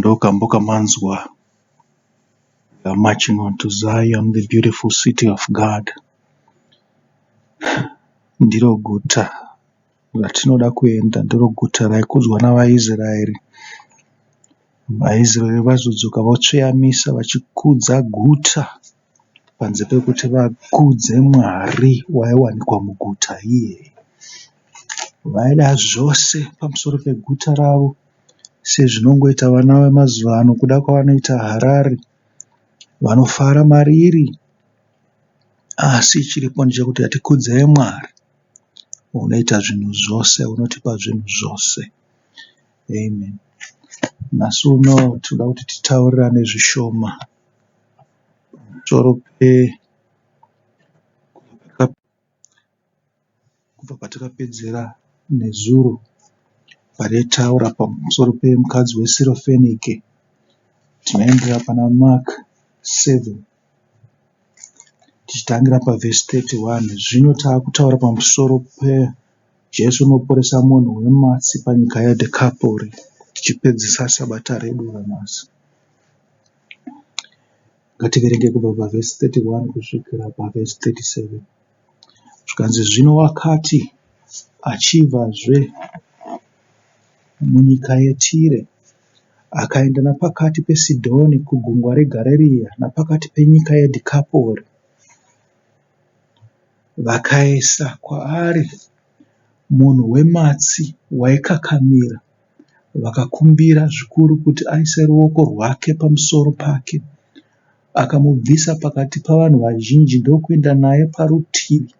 Ndokambo kamanzwa Marching on to Zion, the beautiful city of God. Ndiro guta ratinoda kuenda, ndiro guta raikudzwa navaIsraeri. VaIsraeri vazodzoka votsveyamisa vachikudza guta panze pekuti vakudze Mwari waiwanikwa muguta iyeye. Vaida zvose pamusoro peguta ravo sezvinongoita vana vemazuva ano kuda kwavanoita Harare. Vanofara mariri asi chiripo ndechekuti hatikudzei Mwari unoita zvinhu zvose, unotipa zvinhu zvose. Amen. Nhasi uno tinoda kuti titaurirane zvishoma pamusoro pe kubva patakapedzera nezuro pataitaura pamusoro pemukadzi weSirofenike. Tinoenderera pana Mark 7 tichitangira pavhesi 31. Zvino taakutaura pamusoro peJesu unoporesa munhu wematsi panyika yeDhekapori tichipedzisa sabata redu ranhasi. Ngativerenge kubva pavhesi 31 kusvikira pavhesi 37. Zvikanzi zvino wakati achibvazve munyika yeTire, akaenda napakati peSidhoni kugungwa reGarirea napakati penyika yeDhikapori. Vakaisa kwaari munhu wematsi waikakamira, vakakumbira zvikuru kuti aise ruoko rwake pamusoro pake. Akamubvisa pakati pavanhu vazhinji ndokuenda naye parutivi,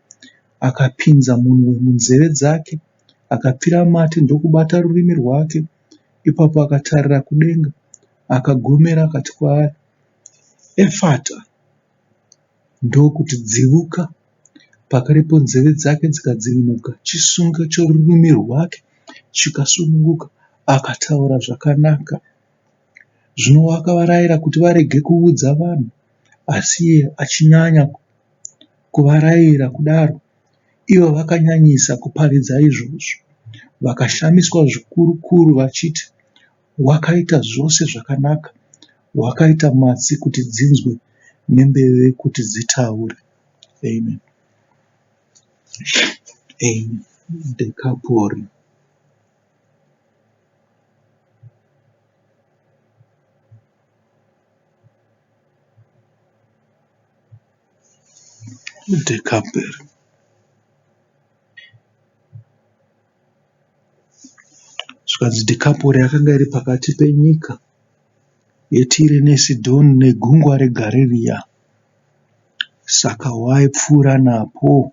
akapinza munwe munzeve dzake, akapfira mate ndokubata rurimi rwake. Ipapo akatarira kudenga, akagomera akati kwaari, Efata, ndokuti dzivuka. Pakarepo nzeve dzake dzikadzivinuka, chisungo chorurimi rwake chikasununguka, akataura zvakanaka. Zvino wakavarayira kuti varege kuudza vanhu, asi iye achinyanya kuvarayira kudaro, ivo vakanyanyisa kuparidza izvozvo. Vakashamiswa zvikuru kuru vachiti, Wakaita zvose zvakanaka, wakaita matsi kuti dzinzwe nembeve kuti dzitaure. Amen. Amen. Dekapori. Dekaperi. Zvikanzi Dhekapori yakanga iri pakati penyika yeTire neSidhoni negungwa reGarirea. Saka waipfuura napo.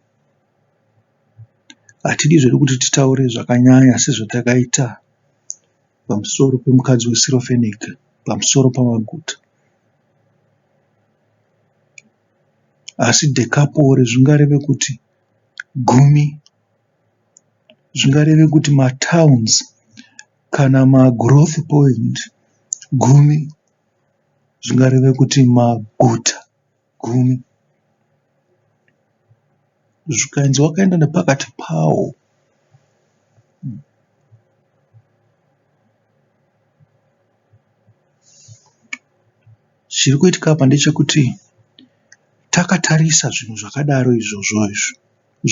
Hatidi zvedu kuti titaure zvakanyanya sezvatakaita pamusoro pemukadzi weSirofenike, pamusoro pamaguta. Asi Dhekapori zvingareve kuti gumi, zvingareve kuti matowns kana magrowth point gumi, zvingareve kuti maguta gumi. Zvikanzi wakaenda nepakati pawo. Chiri kuitika apa ndechekuti takatarisa zvinhu zvakadaro izvozvo izvo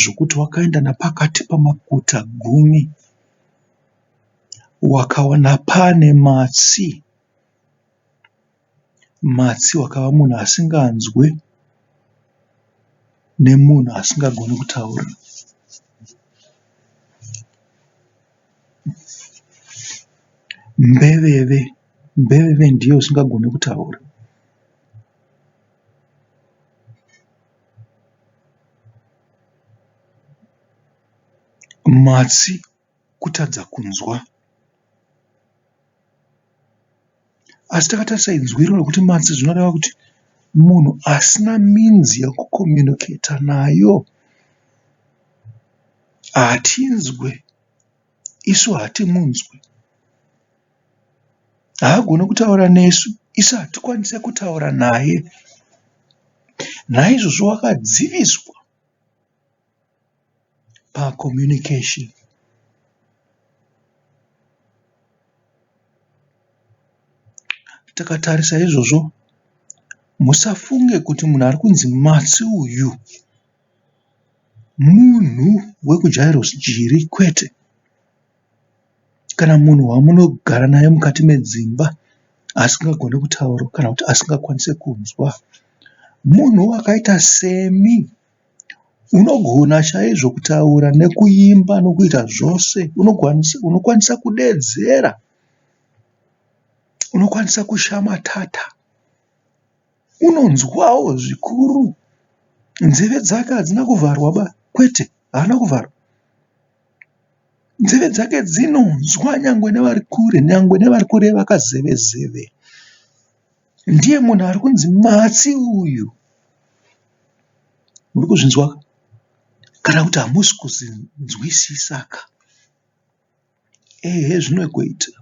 zvokuti wakaenda napakati pamaguta gumi wakawana pane matsi. Matsi wakava munhu asinganzwe nemunhu asingagoni kutaura. Mbeveve, mbeveve ndiyo isingagoni kutaura. Matsi kutadza kunzwa. Asi takatarisa inzwiro rekuti matsi zvinoreva kuti munhu asina minzi yekukomuniketa nayo. Hatinzwe, isu hatimunzwe. Haagoni kutaura nesu, isu hatikwanise kutaura naye. Naizvozvo wakadziviswa pacommunication. Tikatarisa izvozvo, musafunge kuti munhu ari kunzi matsi uyu munhu wekuJairos Jiri kwete. Kana munhu wamunogara naye mukati medzimba asingagone kutaura kana kuti asingakwanise kunzwa. Munhu akaita semi unogona chaizvo kutaura nekuimba nokuita zvose unokwanisa kudeedzera unokwanisa kushamatata unonzwawo zvikuru nzeve dzake hadzina kuvharwa ba kwete haana kuvharwa nzeve dzake dzinonzwa nyangwe nevari kure nyangwe nevari kureva kazevezeve ndiye munhu ari kunzi matsi uyu muri kuzvinzwa kana kuti hamusi kuzvinzwisisa ka Ehe zvinogoita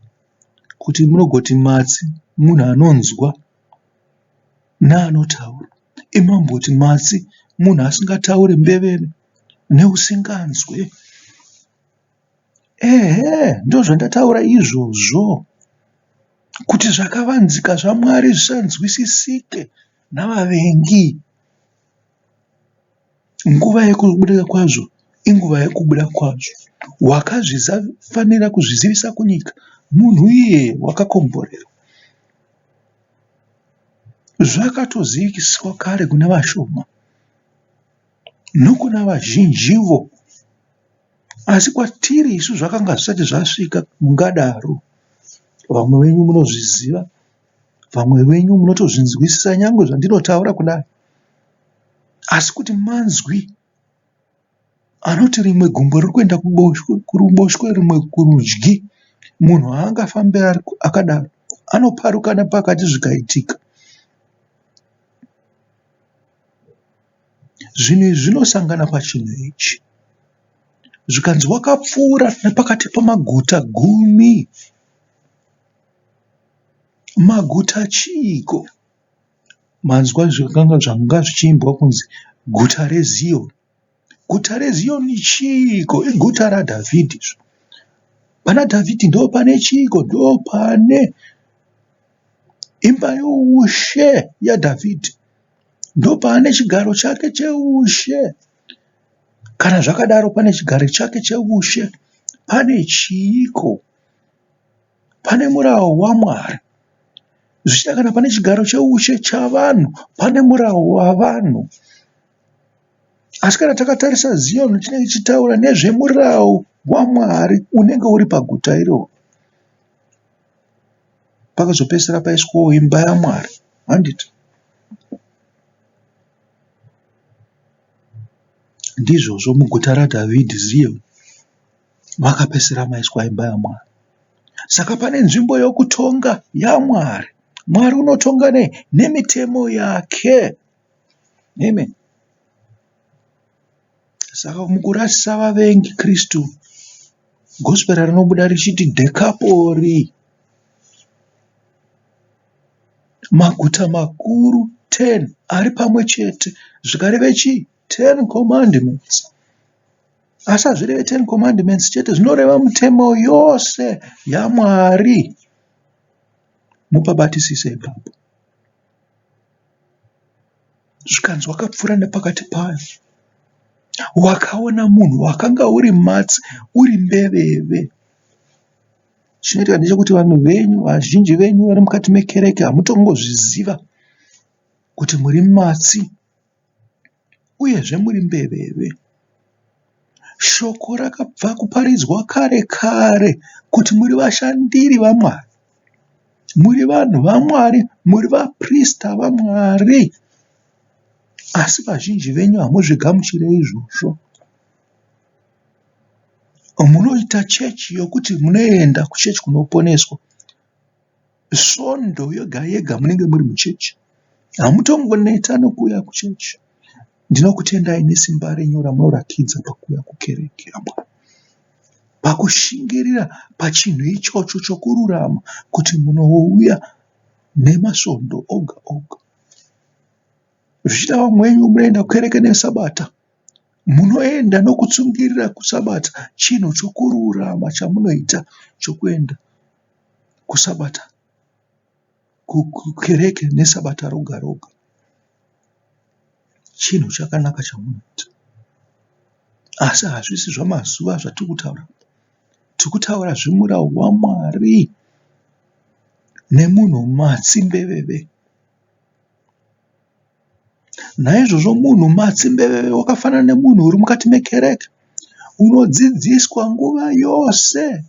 kuti munogoti matsi munhu anonzwa neanotaura. Imamboti matsi munhu asingataure mbeveve neusinganzwe. Ehe ndozvandataura izvozvo kuti zvakavanzika zvaMwari zvisanzwisisike navavengi. Nguva yekubuda kwazvo inguva yekubuda kwazvo. Wakazvifanira kuzvizivisa kunyika munhu iyeye wakakomborerwa. Zvakatoziviswa kare kune vashoma nokuna vazhinjivo asi kwatiri isu zvakanga zvisati zvasvika mungadaro. Vamwe venyu munozviziva, vamwe venyu munotozvinzwisisa nyangwe zvandinotaura kudai. Asi kuti manzwi anoti rimwe gumbo riri kuenda kuruboshwe rimwe kurudyi munhu haangafambi akadaro anoparuka nepakati zvikaitika. Zvinhu izvi zvinosangana pachinhu ichi. Zvikanzi wakapfuura nepakati pamaguta gumi. Maguta chiiko? Manzwa zvakanga zvanga zvichiimbwa kunzi guta reZiyoni. Guta reZiyoni chiiko? Iguta raDhavhidhi. Pana Dhavhidhi ndopane chiiko? Ndopane imba youshe yaDhavhidhi. Ndopane chigaro chake cheushe. Kana zvakadaro pane chigaro chake cheushe pane chiiko? Pane murawo waMwari. Zvichida kana pane chigaro cheushe chavanhu pane murawo wavanhu. Asi kana takatarisa Ziyoni tinenge tichitaura nezvemurawo waMwari unenge uri paguta iroro. Pakazopedzisira paiswawo imba yaMwari handiti? Ndizvozvo muguta raDhavhidhi Ziyoni. Makapedzisira maiswa imba yaMwari. Saka pane nzvimbo yokutonga yaMwari. Mwari unotonga nei? Nemitemo yake. Amen. Saka mukurasisa vavengi Kristu, gospel rinobuda richiti Dekapori, maguta makuru 10 ari pamwe chete, zvikareve chii? Ten commandments. Asi hazvireve Ten Commandments chete, zvinoreva mutemo yose yaMwari. Mupabatisise ipapo. Zvikanzi wakapfuura nepakati payo, wakaona munhu wakanga uri matsi, uri mbeveve. Chinoitika ndechekuti vanhu venyu, vazhinji venyu vari mukati mekereke hamutongozviziva kuti muri matsi. uyezve muri mbeveve. Shoko rakabva kuparidzwa kare kare kuti muri vashandiri vaMwari. Muri vanhu vaMwari, muri vaprista vaMwari. Asi vazhinji venyu hamuzvigamuchire izvozvo. Munoita chechi yokuti munoenda kuchechi kunoponeswa. Svondo yega yega munenge muri muchechi. Hamutongoneta nokuuya kuchechi. Ndinokutendai nesimba renyu ramunoratidza pakuuya kukereke yaMwari. Pakushingirira pachinhu ichocho chokururama kuti munouya nemasvondo oga oga. Zvichida vamwe venyu munoenda kukereke neSabata. Munoenda nokutsungirira kuSabata chinhu chokururama chamunoita chokuenda. Kusabata. kukereke nesabata roga roga. Chinhu chakanaka chamunoita. Asi hazvisi zvamazuva zvatiri kutaura. Tiri kutaura zvemurau waMwari nemunhu matsi mbeveve. Naizvozvo munhu matsi mbeveve wakafanana nemunhu uri mukati mekereke unodzidziswa nguva yose.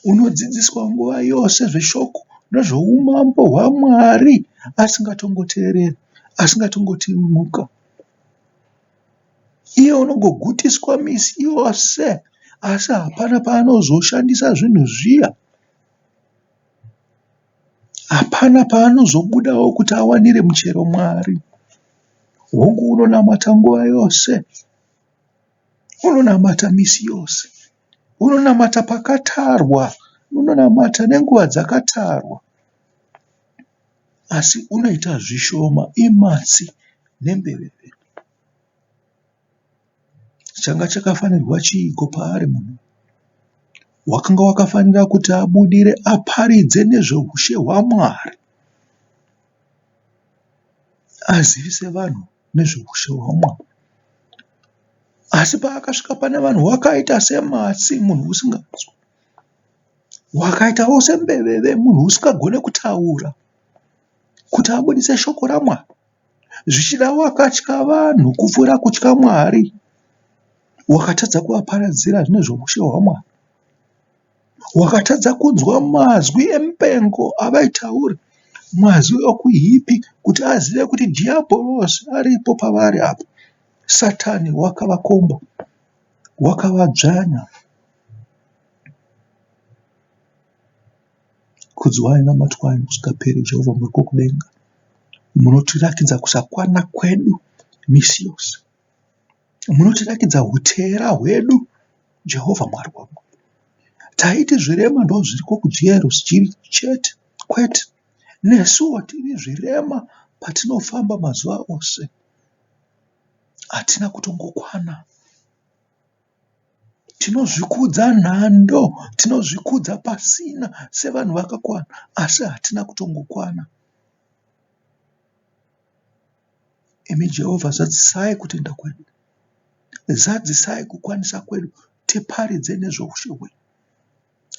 Unodzidziswa nguva yose zveshoko nezvoumambo hwaMwari asingatongoteereri, asingatongoti muka. Iye unongogutiswa misi yose asi hapana paanozoshandisa zvinhu zviya. Hapana paanozobudawo kuti awanire muchero Mwari. Hongu unonamata nguva yose, unonamata misi yose, unonamata pakatarwa, unonamata nenguva dzakatarwa asi unoita zvishoma imatsi nembeveve. Changa chakafanirwa chiiko paari munhu? Wakanga wakafanira kuti abudire aparidze nezveushe hwaMwari. Azivise vanhu nezveushe hwaMwari. Asi paakasvika pane vanhu wakaita sematsi munhu usinganzwi. Wakaitawo sembeveve munhu usingagone kutaura kuti abudise shoko raMwari. Zvichida wakatya vanhu kupfuura kutya Mwari. Wakatadza kuvaparadzira nezveushe hwaMwari. Wakatadza kunzwa mazwi emupengo avaitaura, mazwi okuhipi kuti azive kuti dhiyabhorosi aripo pavari apa. Satani wakavakomba, wakavadzvanya. Kudzwai namatwai nokusingaperi Jehovha muri kwokudenga. Munotirakidza kusakwana kwedu misi yose. Munotirakidza hutera hwedu Jehovha Mwari wangu. Taiti zvirema ndozviriko kuJerusjiri chete kwete. Nesuwo tiri zvirema patinofamba mazuva ose. Hatina kutongokwana. Tinozvikudza nhando, tinozvikudza pasina sevanhu vakakwana asi hatina kutongokwana. Imi Jehovha zadzisai kutenda kwedu, zadzisai kukwanisa kwedu tiparidze nezvoushe hwenyu,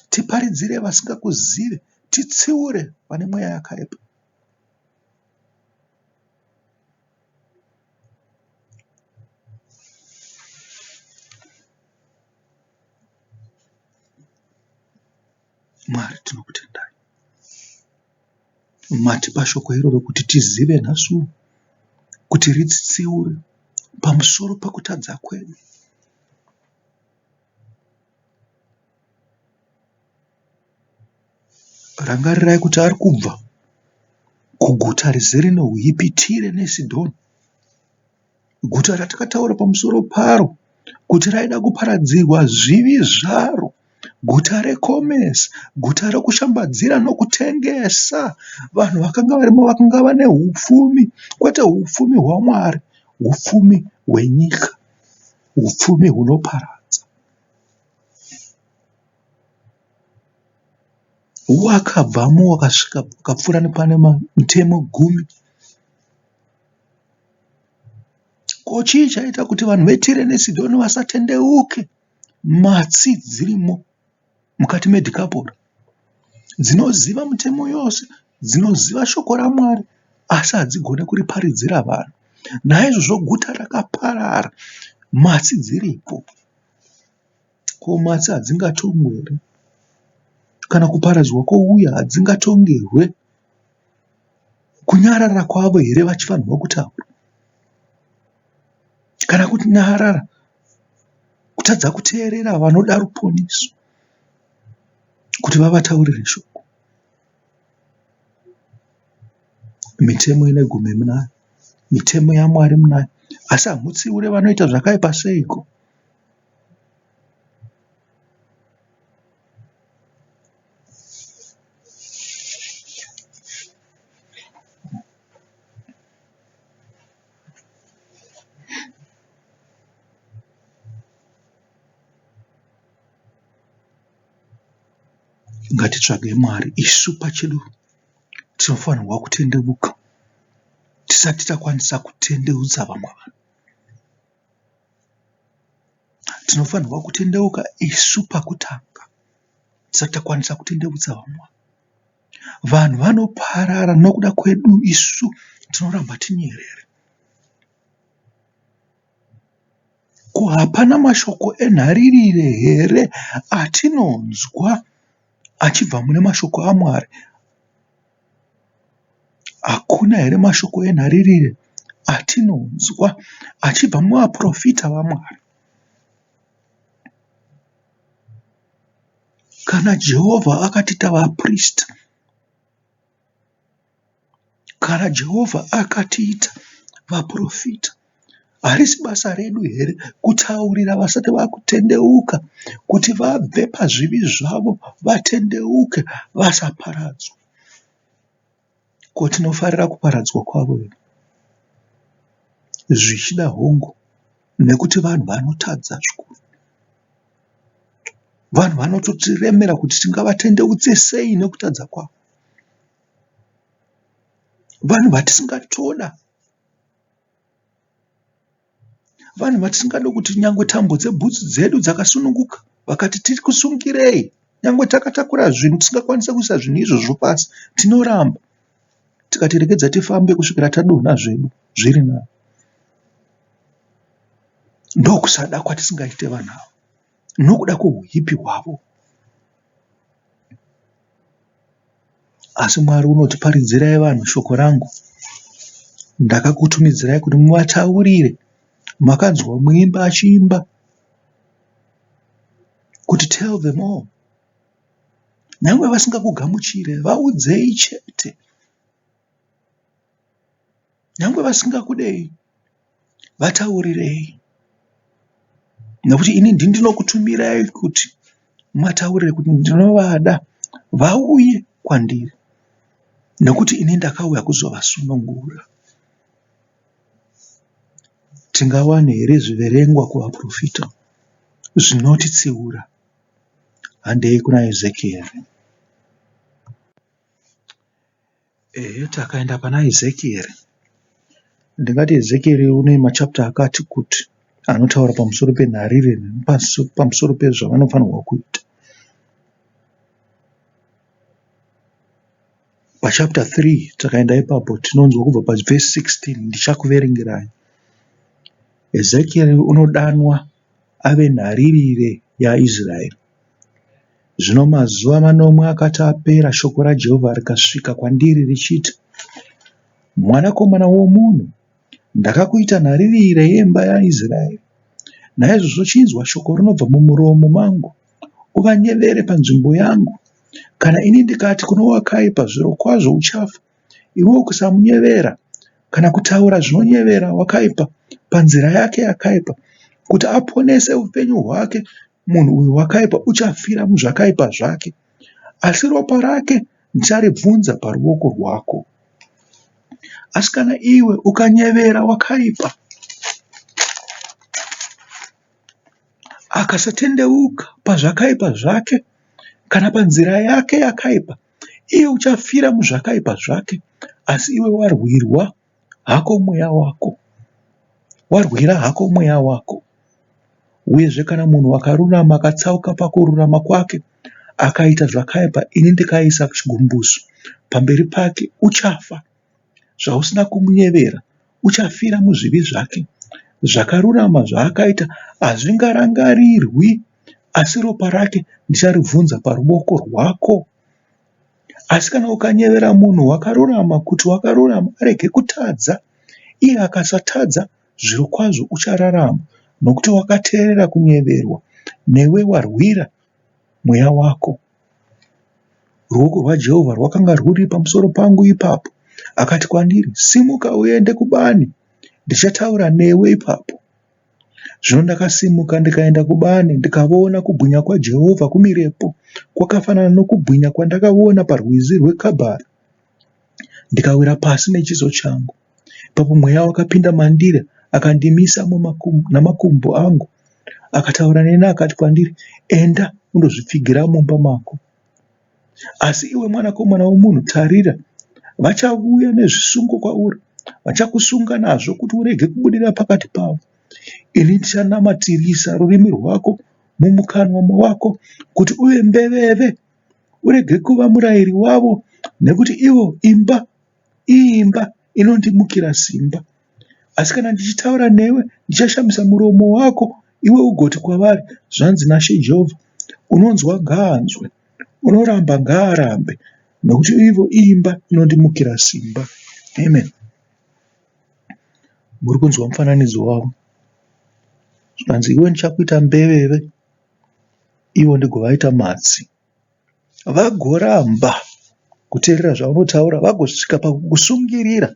tiparidzire vasingakuzive, titsiure vane mweya yakaipa. Mwari tinokutendai. Matipa shoko iroro kuti tizive nhasi uno kuti ritsitsiure pamusoro pekutadza kwedu. Rangarirai kuti ari kubva kuguta rizere nehuipi Tire neSidhoni. Guta ratakataura pamusoro paro kuti raida kuparadzirwa zvivi zvaro. Guta rekomesi, guta rekushambadzira nokutengesa. Vanhu vakanga varimo vakanga vane hupfumi, kwete hupfumi hwaMwari, hupfumi hwenyika, hupfumi hunoparadza. Wakabvamo wakasvika ukapfuura nepane mitemo gumi. Ko chii chaita kuti vanhu veTire neSidhoni vasatendeuke? Matsi dzirimo mukati meDhikapori dzinoziva mutemo yose, dzinoziva shoko raMwari asi hadzigone kuriparidzira vanhu. Naizvozvo guta rakaparara, matsi dziripo. Ko matsi hadzingatongwe here? Kana kuparadzwa kwouya hadzingatongerwe? Kunyarara kwavo here vachifanirwa kutaura? Kana kunyarara kutadza kuteerera vanoda ruponiso kuti vavataurire shoko. Mitemo ine gumi munayo, mitemo yaMwari munayo asi hamutsiure vanoita zvakaipa seiko? Ngatitsvagei Mwari isu pachedu. Tinofanirwa kutendeuka tisati takwanisa kutendeutsa vamwe vanhu. Tinofanirwa kutendeuka isu pakutanga tisati takwanisa kutendeutsa vamwe vanhu. Vanhu vanoparara nokuda kwedu isu tinoramba tinyerere. Ko hapana mashoko enharirire here atinonzwa achibva mune mashoko aMwari? Hakuna here mashoko enharirire atinonzwa achibva muvaprofita vaMwari? Kana Jehovha akatiita vaprista, Kana Jehovha akatiita vaprofita, harisi basa redu here kutaurira vasati vakutendeuka kuti vabve pazvivi zvavo vatendeuke vasaparadzwa? Ko tinofarira kuparadzwa kwavo here? Zvichida hongu, nekuti vanhu vanotadza zvikuru. Vanhu vanototiremera kuti tingavatendeutse sei nekutadza kwavo. Vanhu vatisingatoda. Vanhu vatisingade kuti nyangwe tambo dzebhutsu dzedu dzakasununguka vakati tikusungirei nyangwe takatakura zvinhu tisingakwanise kuisa zvinhu izvozvo pasi tinoramba. Tikati regedza tifambe kusvikira tadonha zvedu zviri nani. Ndokusada kwatisingaite vanhu ava nokuda kwehuipi hwavo. Asi Mwari unoti, Paridzirai vanhu shoko rangu. Ndakakutumidzirai kuti muvataurire. Makanzwa muimbi achiimba kuti tell them all. Nyangwe vasingakugamuchire, vaudzei chete. Nyangwe vasingakudei, vataurirei. Nekuti ini ndini ndinokutumirai kuti mataurire kuti ndinovada vauye kwandiri. Nekuti ini ndakauya kuzovasunungura. Tingawane here zviverengwa kuvaprofita zvinotitsiura? Handei kuna Ezekieri. Ehe takaenda pana Ezekieri. Ndingati Ezekieri une machapter akati kuti anotaura pamusoro penharire nepamusoro pezvavanofanirwa kuita. Pachapter 3 takaenda ipapo tinonzwa kubva pavhesi 16 ndichakuverengerai. Ezekieri unodanwa ave nharirire yaIsraeri. Zvino mazuva manomwe akati apera, shoko raJehovha rikasvika kwandiri richiti, Mwanakomana womunhu, ndakakuita nharirire yemba yaIsraeri. Naizvozvo chinzwa shoko rinobva mumuromo mangu, uvanyevere panzvimbo yangu. Kana ini ndikati kune wakaipa, Zvirokwazvo uchafa, iwe ukasamunyevera kana kutaura zvinonyevera wakaipa panzira yake yakaipa, kuti aponese upenyu hwake, munhu uyu wakaipa uchafira muzvakaipa zvake, asi ropa rake ndicharibvunza paruoko rwako. Asi kana iwe ukanyevera wakaipa, akasatendeuka pazvakaipa zvake kana panzira yake yakaipa, iye uchafira muzvakaipa zvake, asi iwe warwirwa hako mweya wako. Warwira hako mweya wako. Uyezve kana munhu wakarurama akatsauka pakururama kwake akaita zvakaipa, ini ndikaisa chigumbuso pamberi pake, uchafa. Zvausina kumunyevera, uchafira muzvivi zvake. Zvakarurama zvaakaita hazvingarangarirwi, asi ropa rake ndicharibvunza paruoko rwako. Asi kana ukanyevera munhu wakarurama kuti wakarurama arege kutadza, iye akasatadza, zvirokwazvo uchararama, nokuti wakateerera kunyeverwa, newe warwira mweya wako. Ruoko rwaJehovha rwakanga rwuri pamusoro pangu ipapo, akati kwandiri, Simuka uende kubani, ndichataura newe ipapo. Zvino ndakasimuka ndikaenda kubani, ndikavona kubwinya kwaJehovha kumirepo, kwakafanana nokubwinya kwandakavona parwizi rweKabhari, ndikawira pasi nechiso changu. Ipapo Mweya wakapinda mandiri akandimisa namakumbo angu, akataura neni akati kwandiri, Enda undozvipfigira mumba mako. Asi iwe mwanakomana womunhu, tarira, Vachavuya nezvisungo kwauri, vachakusunga nazvo kuti urege kubudira pakati pavo. Ini ndichanamatirisa rurimi rwako mumukanwa mawako kuti uve mbeveve, urege kuva murayiri wavo, nekuti ivo imba, iimba inondimukira simba. Asi kana ndichitaura newe, ndichashamisa muromo wako, iwe ugoti kwavari, Zvanzi naShe Jehovha, Unonzwa ngaanzwe, unoramba ngaarambe, nokuti ivo iimba inondimukira simba. Amen. Muri kunzwa mufananidzo wavo. Zvikanzi iwe ndichakuita mbeveve, ivo ndigovaita matsi. Vagoramba kuteerera zvaunotaura, vagosvika pakukusungirira,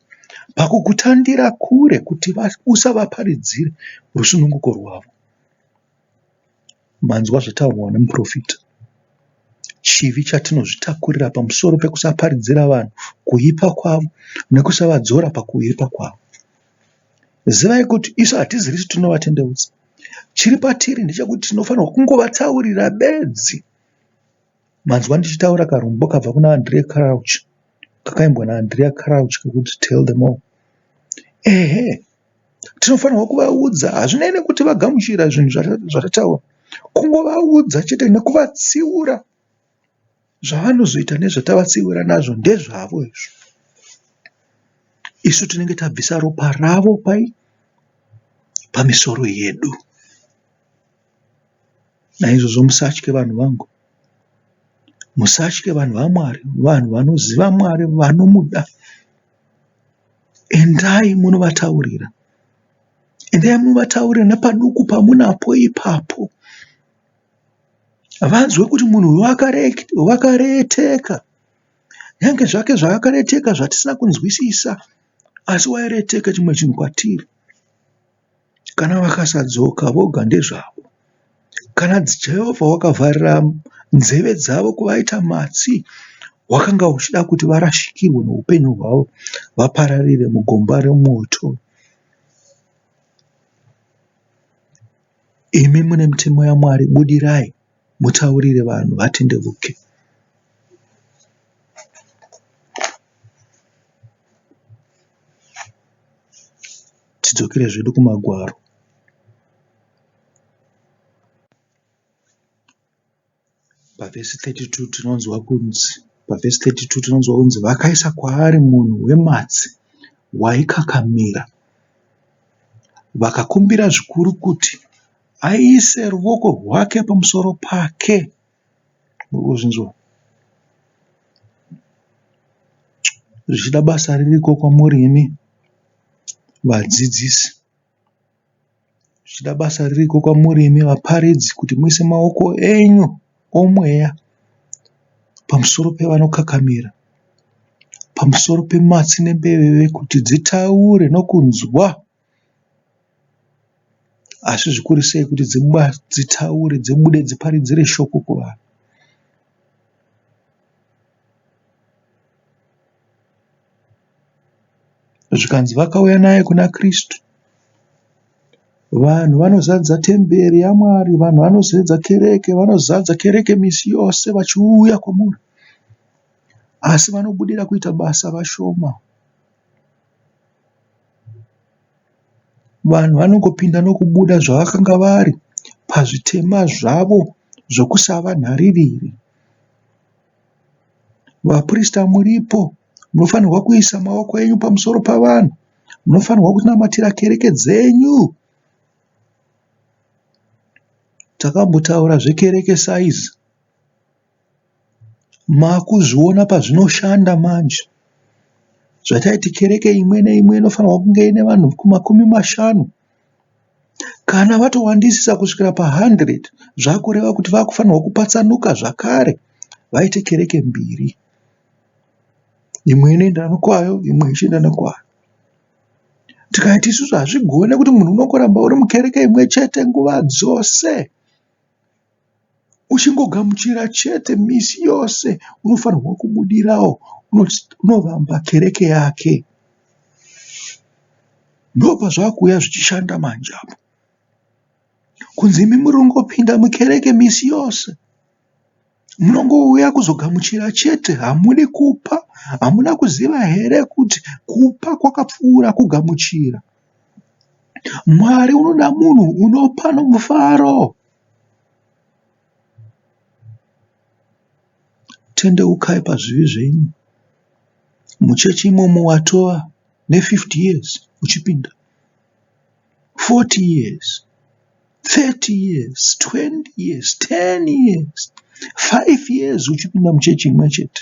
pakukutandira kure kuti usavaparidzire rusununguko rwavo. Manzwa zvataurwa nemuprofita. Chivi chatinozvitakurira pamusoro pekusaparidzira vanhu kuipa kwavo nekusavadzora pakuipa kwavo. Zivai kuti isu hatizirisu tinovatendeutsa. Chiri patiri ndechekuti tinofanirwa kungovataurira bedzi. Manzwa ndichitaura karumbo kabva kuna Andrea Crouch kakaimbwa naAndrea Crouch kekuti tell them all. Ehe, tinofanirwa kuvaudza hazvinei nekuti vagamuchira zvinhu zvatataura. Kungovaudza chete nekuvatsiura zvavanozoita nezvatavatsiura nazvo ndezvavo izvo. Isu tinenge tabvisa ropa ravo pai pamisoro yedu. Naizvozvo musatye vanhu vangu, musatye vanhu vaMwari, vanhu vanoziva Mwari, vanomuda. Endai munovataurira, endai munovataurira nepaduku pamunapo ipapo, vanzwe kuti munhu uyu wakareteka. Nyange zvake zvaakareteka zvatisina kunzwisisa, asi waireteka chimwe chinhu kwatiri. Kana vakasadzoka voga ndezvavo. Kana Jehovha wakavharira nzeve dzavo kuvaita matsi, wakanga uchida kuti varashikirwe noupenyu hwavo vapararire mugomba remoto. Imi mune mitemo yaMwari, budirai mutaurire vanhu vatendevuke. Tidzokere zvedu kumagwaro. Pavhesi 32 tinonzwa kunzi pavhesi 32 tinonzwa kunzi vakaisa kwaari munhu wematsi waikakamira. Vakakumbira zvikuru kuti aise ruoko rwake pamusoro pake. Muri kuzvinzwa? Zvichida basa ririko kwamuri imi vadzidzisi. Zvichida basa ririko kwamuri imi vaparidzi kuti muise maoko enyu omweya pamusoro pevanokakamira, pamusoro pematsi nembeveve kuti dzitaure nokunzwa. Asi zvikuru sei kuti dzitaure dzibude dziparidzire shoko kuvanhu. Zvikanzi vakauya naye kuna Kristu. Vanhu vanozadza temberi yaMwari, vanhu vanozadza kereke, vanozadza kereke misi yose vachiuya kwamuri. Asi vanobudira kuita basa vashoma. Vanhu vanongopinda nokubuda zvavakanga vari pazvitema zvavo zvokusava nharirire. Vaprista muripo munofanirwa kuisa maoko enyu pamusoro pavanhu. Munofanirwa kunamatira kereke dzenyu. Takambotaura zvekereke saizi. Makuzviona pazvinoshanda manje. Zvataiti kereke imwe neimwe inofanirwa kunge ine vanhu makumi mashanu. Kana vatowandisisa kusvikira pa 100 zvakureva kuti vakufanirwa kupatsanuka zvakare vaite kereke mbiri. Imwe inoenda nekwayo imwe ichienda nekwayo. Tikaiti isusu hazvigone kuti munhu unongoramba uri mukereke imwe chete nguva dzose. Uchingogamuchira chete misi yose unofanirwa kubudirawo unovamba kereke yake. Ndopazvakuuya zvichishanda manje apo. Kunzi imi muri kungopinda mukereke misi yose. Munongouya kuzogamuchira chete hamudi kupa. Hamuna kuziva here kuti kupa kwakapfuura kugamuchira? Mwari unoda munhu unopa nomufaro. Tendeukai pazvivi zvenyu. Muchechi imomo watova ne 50 years uchipinda. 40 years, 30 years, 20 years, 10 years, 5 years uchipinda muchechi imwe chete.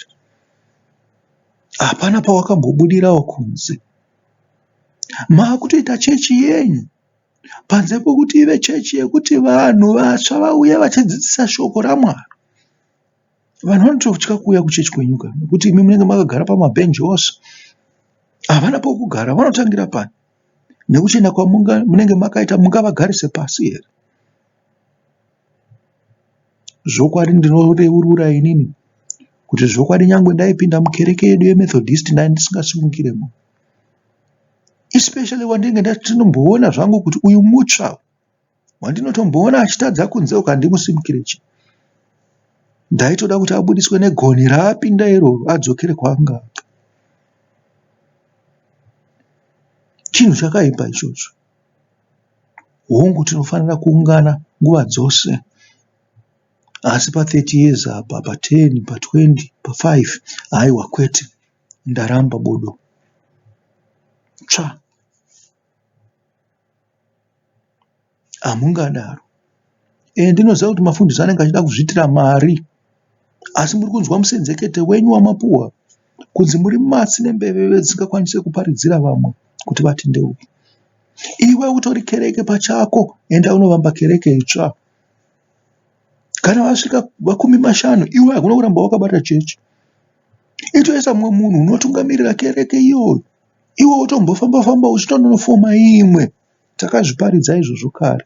Hapana pawakambobudirawo kunze. Maakutoita chechi yenyu panze pokuti ive chechi yekuti vanhu vatsva vauye vachidzidzisa shoko raMwari. Vanhu vanototya kuuya kuchechi kwenyu ka nekuti imi munenge makagara pamabhenji ose. Havana pokugara vanotangira pani? Nekuchena kwamunenge makaita mungavagarise pasi here? Zvokwadi ndinoreurura inini kuti zvokwadi nyangwe ndaipinda mukereke yedu yeMethodist ndai ndisingasimukiremo. Especially wandinenge ndatomboona zvangu kuti uyu mutsva wandinotomboona achitadza kunze uku handimusimukire chi. Ndaitoda kuti abudiswe negonhi raapinda iroro adzokere kwaanga abva. Chinhu chakaipa ichocho. Hongu tinofanira kuungana nguva dzose asi pa 30 years apa, pa 10, pa 20, pa 5 haiwa kwete ndaramba bodo. Tsva. Hamungadaro. Eeh ndinoziva kuti mafundisi anenge achida kuzviitira mari asi muri kunzwa musenzekete wenyu wamapuwa kunzi muri matsi nembeveve dzisingakwanise kuparidzira vamwe kuti vatendeuke. Iwe utori kereke pachako enda unovamba kereke itsva. Kana vasvika makumi mashanu iwe hakuna kuramba wakabata chechi. Itoisa mumwe munhu unotungamirira kereke iyoyo iwe wotombofamba famba uchitononofoma imwe. Takazviparidza izvozvo kare.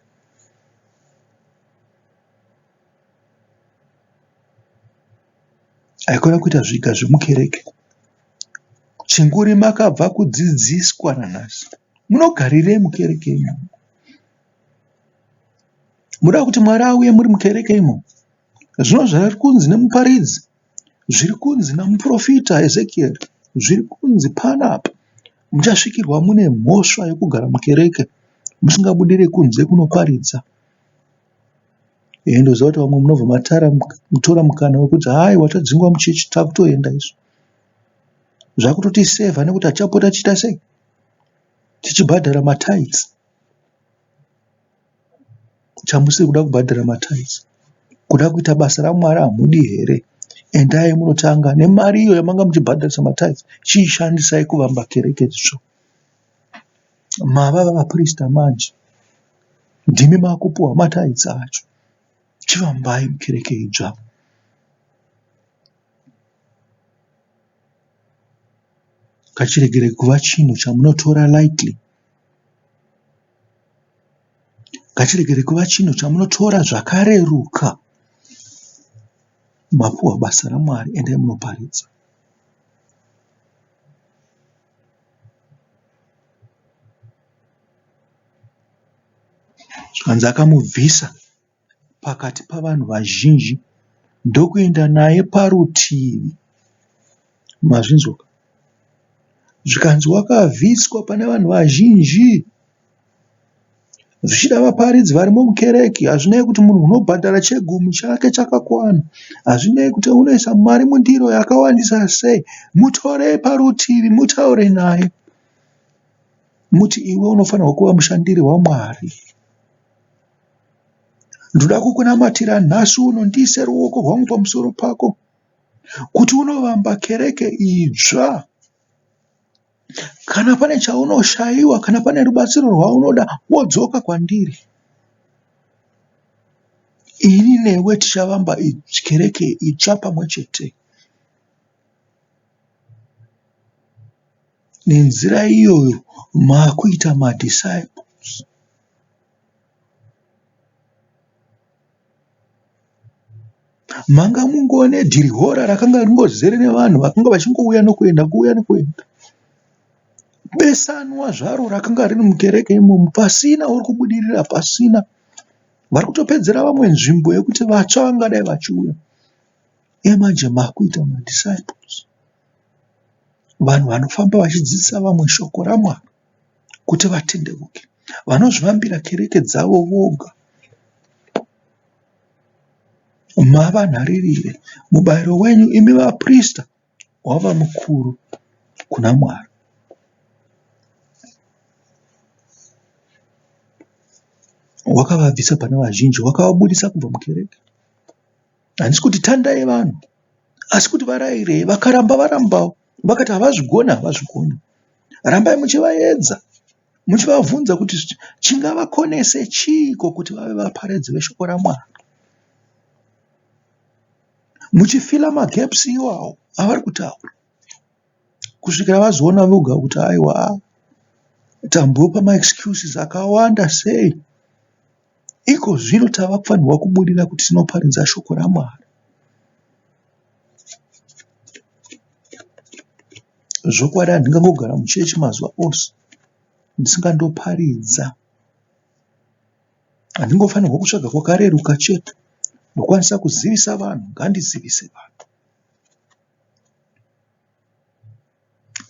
Haikona kuita zviga zvemukereke. Chinguri makabva kudzidziswa nanhasi. Munogarirei mukereke imomo? Munoda kuti Mwari auye muri mukereke imomo? Zvino zvari kunzi nemuparidzi, zviri kunzi namuprofita Ezekiel, zviri kunzi panapa muchasvikirwa mune mhosva yekugara mukereke musingabudire kunze kunoparidza. Ehe ndoziva kuti vamwe munobva matara mutora mukana wekuti haiwa tadzingwa muchechi takutoenda isu. Zvakutotisevha nekuti hatichapota tichiita sei? Tichibhadhara matithes. Chamusiri kuda kubhadhara matithes. Kuda kuita basa raMwari hamudi here? Endai munotanga nemari iyo yamanga muchibhadharisa matithes chiishandisai kuvamba kereke itsva. Mava vaprista manje ndimi makupiwa matithes acho. Chivambai kereke idzva. Ngachiregere kuva chinhu chamunotora lightly. Ngachiregere kuva chinhu chamunotora zvakareruka. Mapuwa basa raMwari endai munoparidza. Zvikanzi akamubvisa pakati pavanhu vazhinji ndokuenda naye parutivi. Mazvinzwa ka? Zvikanzi wakabviswa pane vanhu vazhinji. Zvichida vaparidzi varimo mukereke hazvinei kuti munhu unobhadhara chegumi chake chakakwana, hazvinei kuti unoisa mari mundiro yakawandisa sei, mutorei parutivi mutaure naye. Muti iwe unofanirwa kuva mushandiri waMwari. Ndoda kukunamatira nhasi uno ndiise ruoko rwangu pamusoro pako kuti unovamba kereke idzva. Kana pane chaunoshaiwa, kana pane rubatsiro rwaunoda wodzoka kwandiri. Ini newe tichavamba kereke itsva pamwe chete. Nenzira iyoyo makuita madisciples. Manga mungova nedhirihora rakanga ringozere nevanhu vakanga vachingouya nokuenda kuuya nokuenda. Besanwa zvaro rakanga riri mukereke imomo pasina uri kubudirira pasina. Vari kutopedzera vamwe nzvimbo yekuti vatsva vangadai vachiuya. Iye manje makuita madisciples. Vanhu vanofamba vachidzidzisa vamwe shoko raMwari kuti vatendeuke. Vanozvivambira kereke dzavo voga. Mava nharirire. Mubayiro wenyu imi vaprista wava mukuru kuna Mwari. Wakavabvisa pane vazhinji, wakavabudisa kubva mukereke. Handisi kuti tandai vanhu, asi kuti varairei. Vakaramba varambawo, vakati havazvigoni, havazvigoni. Rambai muchivaedza, muchivabvunza kuti chingavakonese chiiko kuti vave vaparidzi veshoko raMwari. Muchifila magaps iwawo avari kutaura kusvikira vazoona voga kuti aiwa tambopa maexcuses akawanda sei. Iko zvino tava kufanirwa kuburira kuti tinoparidza shoko raMwari. Zvokwadi handingangogara muchechi mazuva ose ndisingandoparidza. Handingofanirwa kutsvaga kwakareruka chete. Ndokwanisa kuzivisa vanhu, ngandizivise vanhu.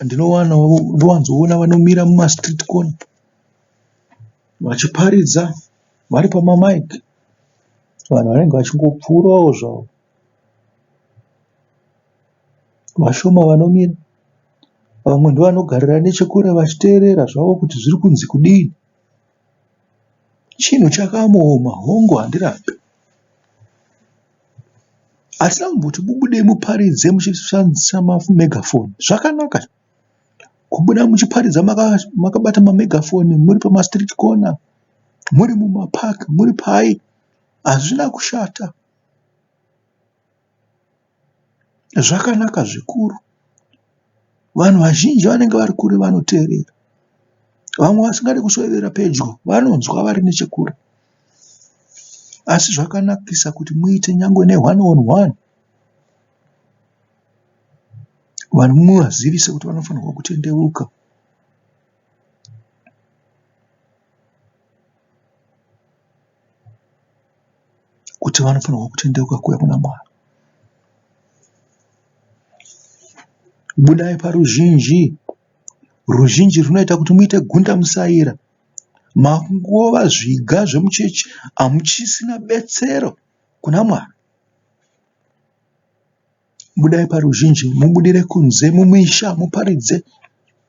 Ndinowanzoona vanomira mumastreet corner vachiparidza vari pamamic. Vanhu vanenge vachingopfuurawo zvavo. Vashoma vanomira. Vamwe ndovanogarira nechekure vachiteerera zvavo kuti zviri kunzi kudii. Chinhu chakaoma hongu handirambi. Hatina kumboti mubudei muparidze muchishandisa mamegafoni. Zvakanaka kubuda muchiparidza makabata mamegafoni muri pamastreet corner, muri mumapark, muri pai. Hazvina kushata. Zvakanaka zvikuru. Vanhu vazhinji vanenge vari kure vanoteerera. Vamwe vasingadi kuswedera pedyo vanonzwa vari nechekure. Asi zvakanakisa kuti muite nyangwe ne one on one. Vanhu muvazivise kuti vanofanirwa kutendeuka. Kuti vanofanirwa kutendeuka kuuya kuna Mwari. Budai paruzhinji. Ruzhinji runoita kuti muite gundamusaira. Makungova zviga zvemuchechi hamuchisina betsero kuna Mwari. Budai paruzhinji mubudire kunze mumisha muparidze.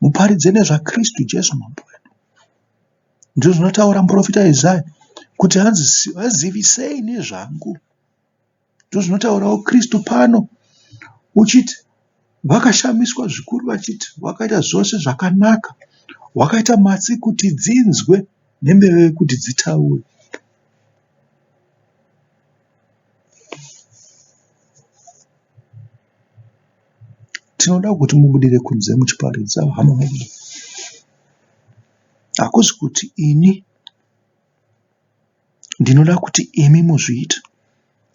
Muparidze nezvaKristu Jesu Mambo wedu. Ndizvo zvinotaura muprofita Isaya kuti hanzi vazivisei nezvangu. Ndizvo zvinotaurawo Kristu pano uchiti vakashamiswa zvikuru vachiti wakaita zvose zvakanaka, wakaita matsi kuti dzinzwe nembeve kuti dzitaure. Tinoda kuti mubudire kunze muchiparidza hama. Hakusi kuti ini ndinoda kuti imi muzviite.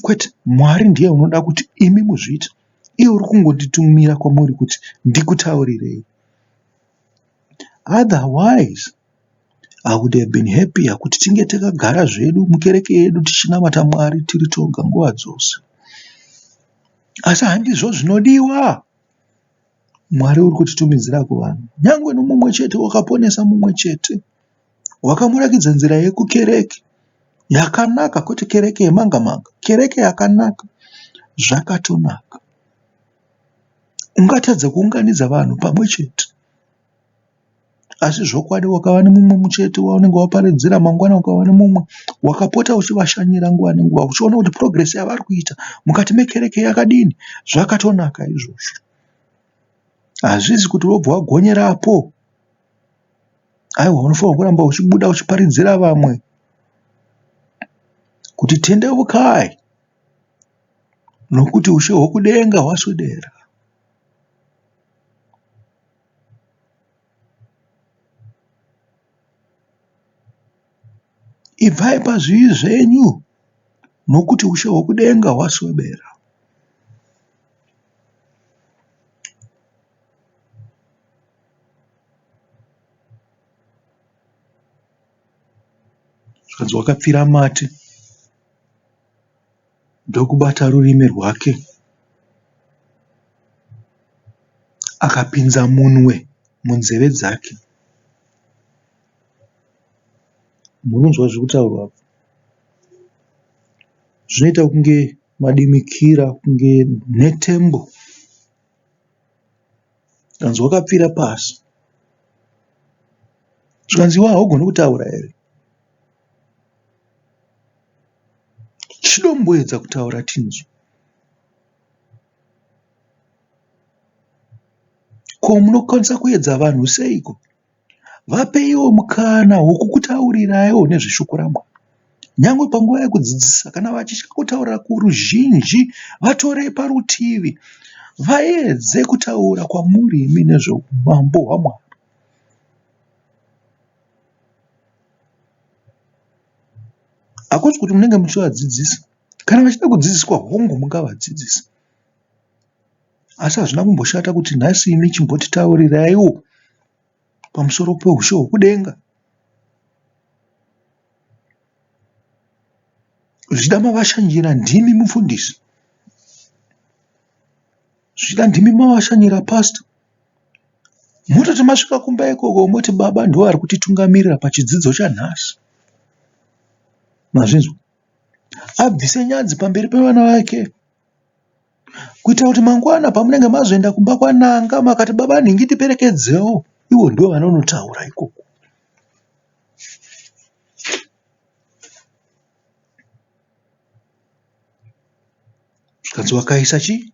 Kwete, Mwari ndiye unoda kuti imi muzviite. Iye uri kungonditumira kwamuri kuti ndikutaurirei. Otherwise, I would have been happier kuti tinge takagara zvedu mukereke yedu tichinamata Mwari tiri toga nguva dzose. Asi handizvo zvinodiwa. Mwari uri kutitumidzira kuvanhu. Nyangwe nomumwe chete wakaponesa mumwe chete. Wakamurakidza nzira yekukereke yakanaka kwete kereke yemanga manga. Kereke yakanaka. Zvakatonaka. Ungatadza kuunganidza vanhu pamwe chete. Asi zvokwadi wakava nemumwe muchete waunenge waparidzira mangwana ukava nemumwe wakapota uchivashanyira nguva nenguva uchiona kuti progress yavari kuita mukati mekereke yakadini zvakatonaka izvozvo. Hazvisi kuti wobva wagonyerapo. Aiwa unofanirwa kuramba uchibuda uchiparidzira vamwe kuti tendeukai nokuti ushe hwokudenga hwaswedera. Ibvai pazvivi zvenyu nokuti ushe hwokudenga hwaswedera. Zvikanzi wakapfira mate ndokubata rurimi rwake. Akapinza munwe munzeve dzake. Munonzwa zviri kutaurwa apa? Zvinoita kunge madimikira kunge nhetembo. Zvikanzi wakapfira pasi. Zvikanzi iwe haugoni kutaura here? Chidomboedza kutaura tinzwe. Ko munokwanisa kuedza vanhu seiko? Vapeiwo mukana wokukutauriraiwo nezveshoko raMwari. Nyangwe panguva yekudzidzisa, kana vachitya kutaura kuruzhinji, vatorei parutivi vaedze kutaura kwamuri imi nezveumambo hwaMwari. Hakusi kuti munenge muchivadzidzisa. Kana vachida kudzidziswa, hongu mungavadzidzisa. Asi hazvina kumboshata kuti nhasi imi chimbotitauriraiwo pamusoro peushe hwokudenga. Zvichida mavashanyira ndimi mufundisi. Zvichida ndimi mavashanyira pastor. Mototi masvika kumba ikoko moti baba ndivo vari kutitungamirira pachidzidzo chanhasi. Mazvinzwa? Abvise nyadzi pamberi pevana vake. Kuitira kuti mangwana pamunenge mazoenda kumba kwananga makati baba nhingi tiperekedzewo ivo ndivo vanonotaura ikoko. Zvikanzi wakaisa chii?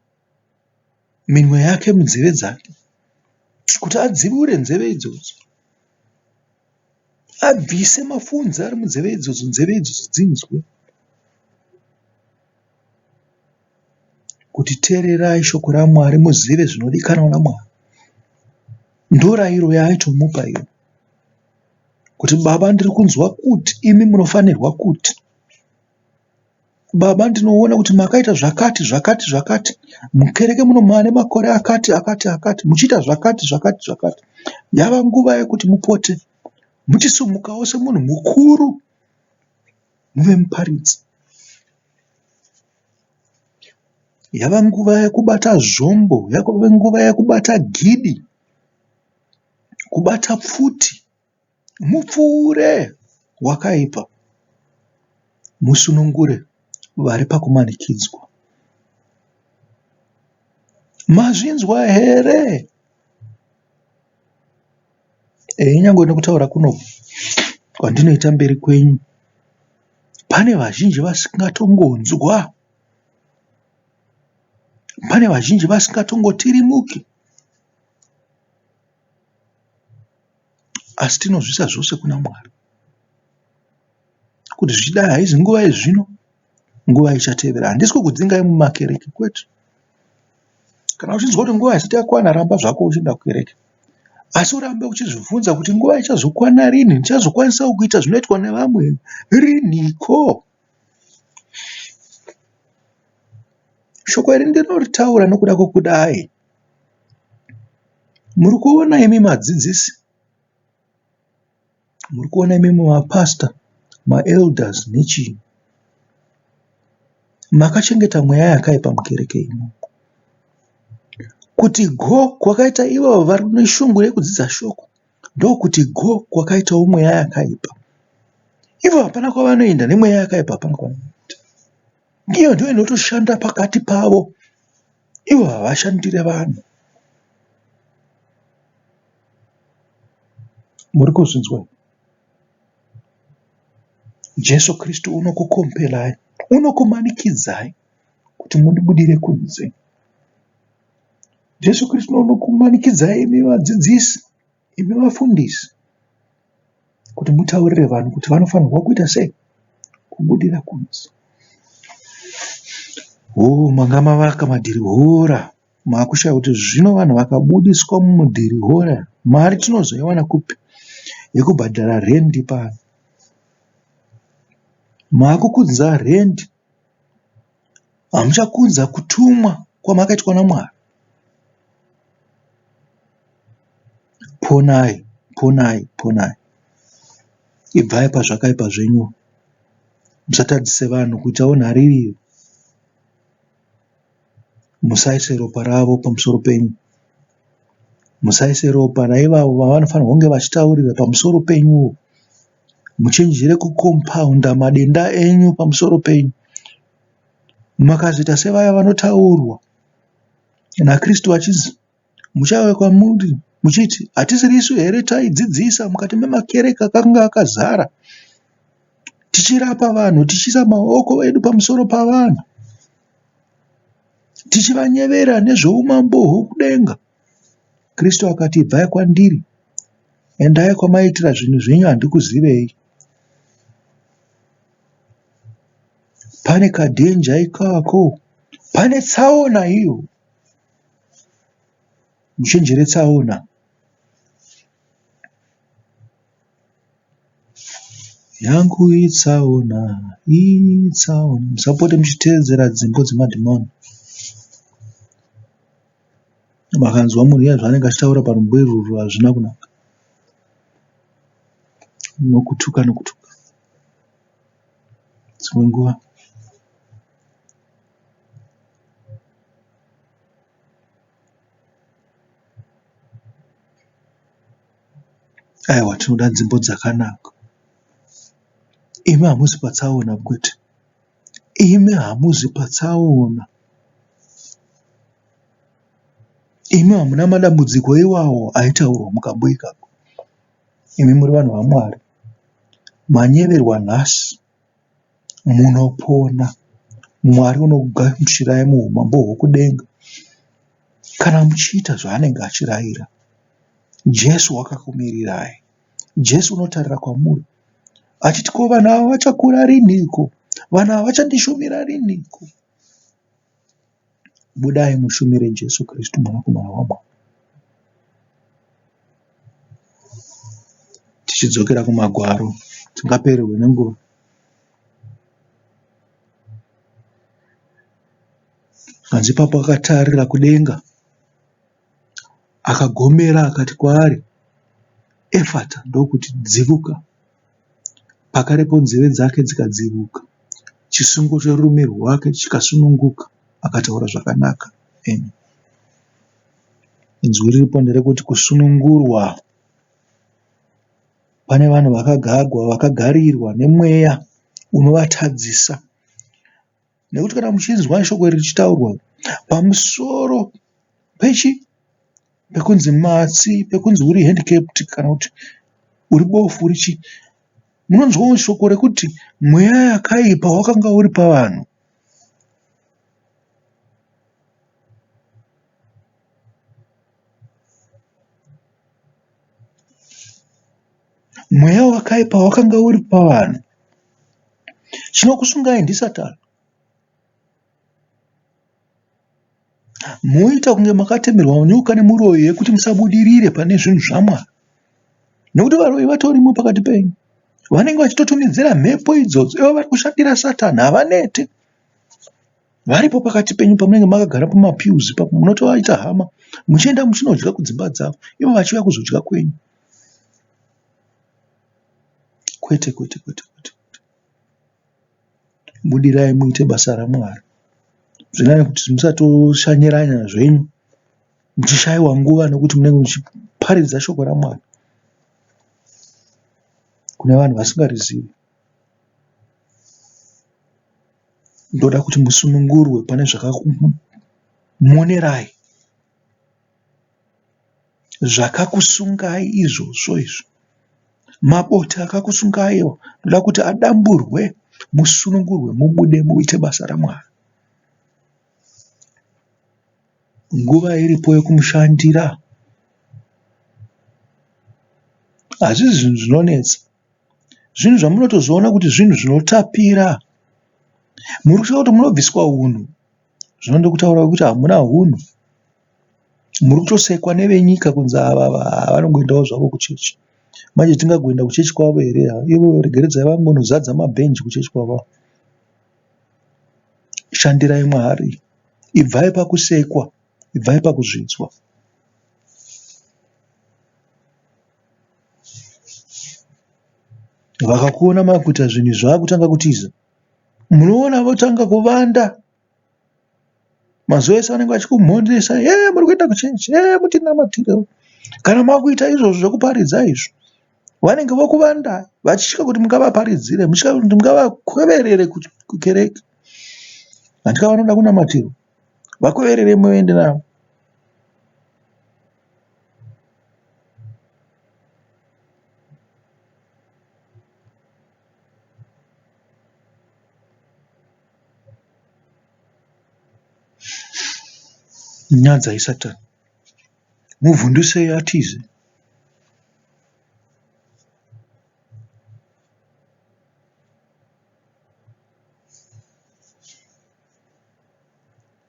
Minwe yake munzeve dzake kuti adziure nzeve idzodzo. Abvise mafunze ari munzeve idzodzo, nzeve idzodzo dzinzwe. Kuti teererai shoko raMwari muzive zvinodikanwa naMwari. Ndorairo yaaitomupa iyo. Kuti baba ndiri kunzwa kuti imi munofanirwa kuti. Baba ndinoona kuti makaita zvakati zvakati zvakati. Mukereke muno mane makore akati akati akati muchiita zvakati zvakati zvakati. Yava nguva yekuti mupote muchisumukawo semunhu mukuru muve muparidzi. Yava nguva yekubata zvombo, yava nguva yekubata gidi, kubata pfuti mupfuure wakaipa musunungure vari pakumanikidzwa. Mazvinzwa here? Ehe nyangwe nekutaura kuno kwandinoita mberi kwenyu pane vazhinji vasingatongonzwa, pane vazhinji vasingatongotirimuki asi tinozviisa zvose kuna Mwari kuti zvichidai haizi nguva yezvino, nguva ichatevera. Handisi kukudzingai mumakereke kwete. Kana uchinzwa kuti nguva haisati yakwana ramba zvako uchienda kukereke. Asi urambe uchizvibvunza kuti nguva ichazokwana rini, ndichazokwanisawo kuita zvinoitwa nevamwe riniko? Shoko iri ndinoritaura nokuda kwokudai. Muri kuona imi madzidzisi, Muri kuona imimi mapastor, maelders nechii. Makachengeta mweya yakaipa mukereke imomo. Kuti go kwakaita ivo vari neshungu yekudzidza shoko ndokuti go kwakaitawo mweya yakaipa. Ivo hapana kwavanoenda nemweya yakaipa hapana kwavanoenda. Iyo ndiyo inotoshanda pakati pavo. Ivo havashandire vanhu. Muri kuzvinzwa here? Jesu Kristu unokukompelai, unokumanikidzai kuti mubudire kunze. Jesu Kristu unokumanikidzai imi vadzidzisi, imi vafundisi kuti mutaurire vanhu kuti vanofanirwa kuita sei? Kubudira kunze. Hoo manga mavaka madhirihora. Makushaya kuti zvino vanhu vakabudiswa mumudhirihora mari tinozoiwana kupi yekubhadhara rendi pano. Makukudza rendi hamuchakudza kutumwa kwamakaitwa naMwari. Ponai, ponai, ponai. Ibvai pazvakaipa zvenyu. Musatadzise vanhu kuitawo nharirire. Musaise ropa ravo pamusoro penyu. Musaise ropa raivavo vavanofanirwa kunge vachitaurira pamusoro penyuwo. Muchenjere kukompaunda madenda enyu pamusoro penyu. Makazoita sevaya vanotaurwa naKristu vachinzi muchauya kwamuri muchiti hatisiri isu here taidzidzisa mukati memakereke akanga akazara tichirapa vanhu tichiisa maoko edu pamusoro pavanhu tichivanyevera nezveumambo hwokudenga. Kristu akati ibvai kwandiri endai kwamaiitira zvinhu zvenyu handikuzivei. Pane kadhenja ikako pane tsaona iyo. Muchenjere tsaona. Yangu itsaona, itsaona. Musapote muchiteedzera dzimbo dzemadhimoni. Makanzwa munhu iya zvaanenge achitaura parumbo irworwo hazvina kunaka. Nokutuka nokutuka. Dzimwe nguva. Aiwa tinoda nzvimbo dzakanaka. Imi hamuzi patsaona kwete. Imi hamuzi patsaona. Imi hamuna madambudziko iwawo aitaurwa mukambo ikako. Imi muri vanhu vaMwari. Manyeverwa nhasi. Munopona. Mwari unokugamuchirai muhumambo hwokudenga kana muchiita zvaanenge achiraira. Jesu wakakumirirai. Jesu unotarira kwamuri achiti ko vanhu ava vachakura rinhiko? Vanhu ava vachandishumira rinhiko? Budai mushumire Jesu Kristu mwanakomana waMwari. Tichidzokera kumagwaro tingapererwe nenguva. Zvikanzi ipapo akatarira kudenga akagomera akati kwaari, Efata ndokuti dzivuka. Pakarepo nzeve dzake dzikadzivuka, chisungo chorurimi rwake chikasununguka, akataura zvakanaka. Amen. Inzwi riripo nderekuti kusunungurwa. Pane vanhu vakagagwa, vakagarirwa nemweya unovatadzisa. Nekuti kana muchinzwa shoko iri richitaurwa pamusoro pechi pekunzi matsi, pekunzi uri handicapped kana kuti uri bofu uri chii, munonzwawo shoko rekuti mweya yakaipa wakanga uri pavanhu. Mweya wakaipa wakanga uri pavanhu. Chinokusungai ndiSatani. Moita kunge makatemerwa nyoka nemuroyi yekuti musabudirire pane zvinhu zvaMwari. Nekuti varoyi vatorimo pakati penyu. Vanenge vachitotumidzira mhepo idzodzo ivo vari kushandira Satani havanete. Varipo pakati penyu pamunenge makagara pamapews ipapo munotovaita hama muchienda muchinodya kudzimba dzavo ivo vachiuya kuzodya kwenyu. Kwete kwete kwete kwete. Budirai muite basa raMwari. Zvinani kuti musatoshanyirana zvenyu muchishaiwa nguva nekuti munenge muchiparidza shoko raMwari kune vanhu vasingarizivi. Ndoda kuti musunungurwe pane zvakakumonerai, zvakakusungai izvozvo izvo. Mabote akakusungai awa ndoda kuti adamburwe musunungurwe mubude muite basa raMwari. Nguva iripo yekumushandira. Hazvisi zvinhu zvinonetsa. Zvinhu zvamunotozoona kuti zvinhu zvinotapira. Muri kutya kuti munobviswa hunhu. Zvino ndokutaura kuti hamuna hunhu. Muri kutosekwa nevenyika kunzi ava ava vanongoendawo zvavo kuchechi. Manje tingagoenda kuchechi kwavo here ivo regeredzai vangonozadza mabhenji kuchechi kwavo. Shandirai Mwari. Ibvai pakusekwa, ibvai pakuzvidzwa. Vakakuona makuita zvinhu izvi vakutanga kutiza. Munoona votanga kuvanda. Mazuva ese vanenge vachikumhondesa, hee muri kuenda kuchechi, hee mutinamatirewo. Kana makuita izvozvo zvekuparidza izvo, vanenge vokuvandai vachitya kuti mungavaparidzire, muchitya kuti mungavakweverere kukereke. Handika vanoda kunamatirwa, vakwevererei muende navo. Nyadzai Satani. Muvhundusei atize.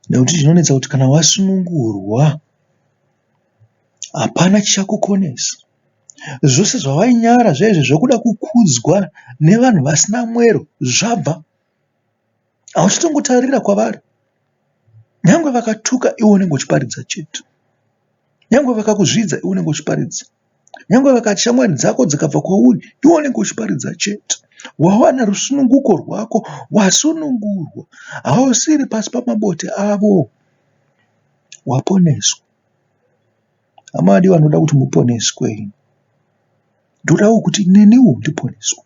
Nekuti chinonetsa kuti kana wasunungurwa hapana chichakukonesa. Zvose zvawainyara zvaizve zvekuda kukudzwa nevanhu vasina mwero zvabva. Hauchitongotarira kwavari. Nyangwe vakatuka iwe unenge uchiparidza chete. Nyangwe vakakuzvidza iwe unenge uchiparidza. Nyangwe vakati shamwari dzako dzikabva kwauri iwe unenge uchiparidza chete. Wawana rusununguko rwako, wasunungurwa. Hausiri pasi pamabote avo. Waponeswa. Hama vadiwa ndinoda kuti muponeswe. Ndodawo kuti neniwo ndiponeswe.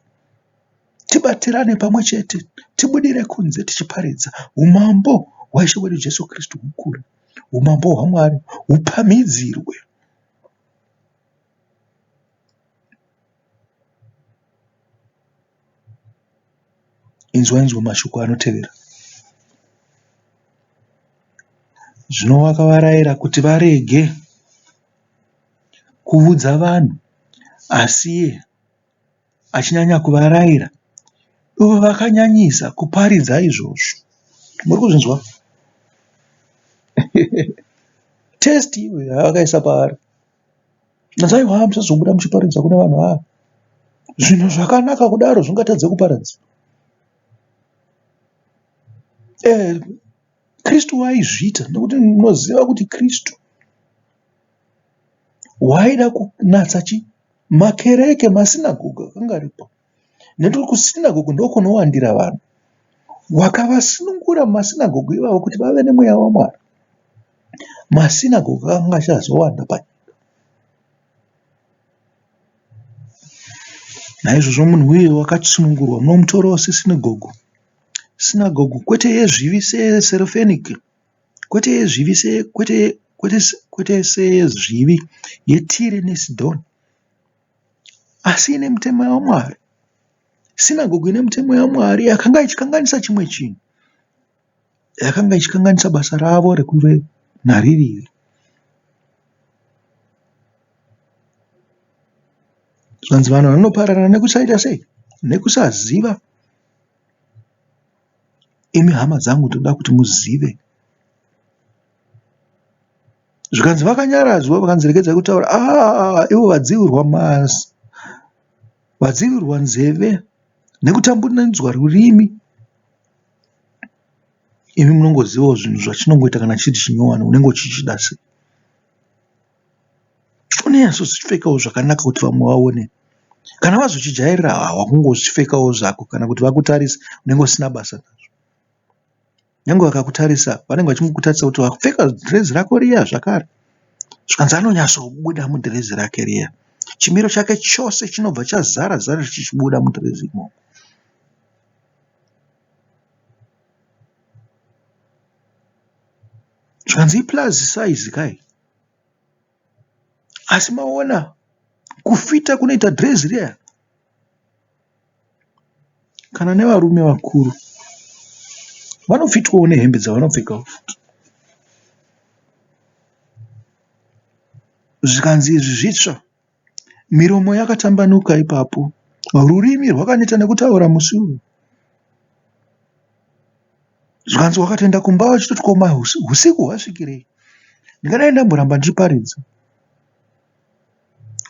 Tibatirane pamwe chete tibudire kunze tichiparidza umambo hwaIshe wedu Jesu Kristu hukure. Umambo hwaMwari hupamhidzirwe. Inzwa inzwa mashoko anotevera. Zvino wakavarayira kuti varege kuudza vanhu, asi iye achinyanya kuvarayira, ivo vakanyanyisa kuparidza izvozvo. Muri kuzvinzwa? Test iyoyo yavakaisa paari. Hanzi aiwa musazobuda muchiparidza kune vanhu ava. Zvinhu zvakanaka kudaro zvingatadze kuparadza. Eh, Kristu waizviita nekuti munoziva kuti Kristu waida kunatsa chi makereke masinagoge akanga aripo nekuti kusinagoge ndokunowandira vanhu. Wakavasunungura mumasinagoge ivavo kuti vave nemweya waMwari. Masinagoge akanga achazowanda panyika. Naizvozvo munhu uye wakasunungurwa munomutorawo sesinagogo. Sinagogo kwete yezvivi seSerofenike, kwete yezvivi se kwete kwete kwete seyezvivi yeTire neSidhoni, asi ine mitemo yaMwari. Sinagogo ine mitemo yaMwari yakanga ichikanganisa chimwe chinhu. Yakanga ichikanganisa basa ravo rekuve nharirire. Zvanzi vanhu vanoparara nekusaita sei? Nekusaziva. Imi hama dzangu ndinoda kuti muzive. Zvikanzi vakanyaradzwa vakanzi regedzai kutaura. Ah, ivo vadziurwa mas vadziurwa nzeve nekutambunidzwa rurimi. Imi munongozivawo zvinhu zvachinongoita kana chiri chinyowani unenge uchichida sei. Unonyatsozvipfekawo zvakanaka kuti vamwe vaone. Kana wazochijairira haa wakungozvipfekawo zvako kana kuti vakutarisa unenge usina basa nazvo. Nyangwe vakakutarisa vanenge vachingokutarisa kuti wapfeka dhirezi rako riya zvakare. Zvikanzi anonyatsobuda mudhirezi rake riya. Chimiro chake chose chinobva chazara zara chichibuda mudhirezi imomo. Zvikanzi iplus size kai. Asi maona kufita kunoita dhirezi riya kana nevarume vakuru vanofitwawo nehembe dzavanopfekawo futi. Zvikanzi izvi zvitsva Miromo yakatambanuka ipapo. Rurimi rwakaneta nekutaura musi uyu. Zvikanzi wakatoenda kumba vachitoti ko husiku hwasvikirei? Ndingadai ndamboramba ndichiparidza.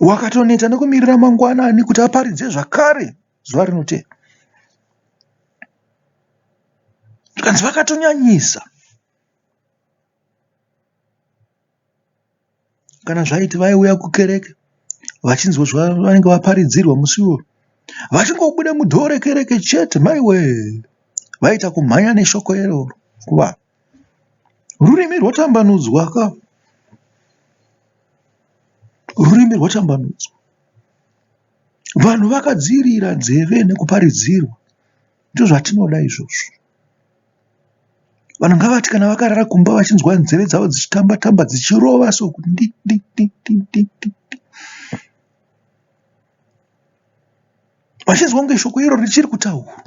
Wakatoneta nekumirira mangwanani kuti aparidze zvakare zuva rinotevera. Zvikanzi vakatonyanyisa. Kana zvaiti vaiuya kukereke vachinzwa zvavanenge vaparidzirwa musi iwoyo vachingobuda mudhoo rekereke chete maiwee vaiita kumhanya neshoko iroro kuvanhu. Rurimi rwotambanudzwa ka. Rurimi rwatambanudzwa. Vanhu vakadziirira nzeve nekuparidzirwa. Ndozvatinoda izvozvo. Vanhu ngavati kana vakarara kumba vachinzwa nzeve dzavo dzichitamba tamba dzichirova so kuti ndi ndi ndi ndi ndi ndi. Vachinzwa kunge shoko iro richiri kutaurwa.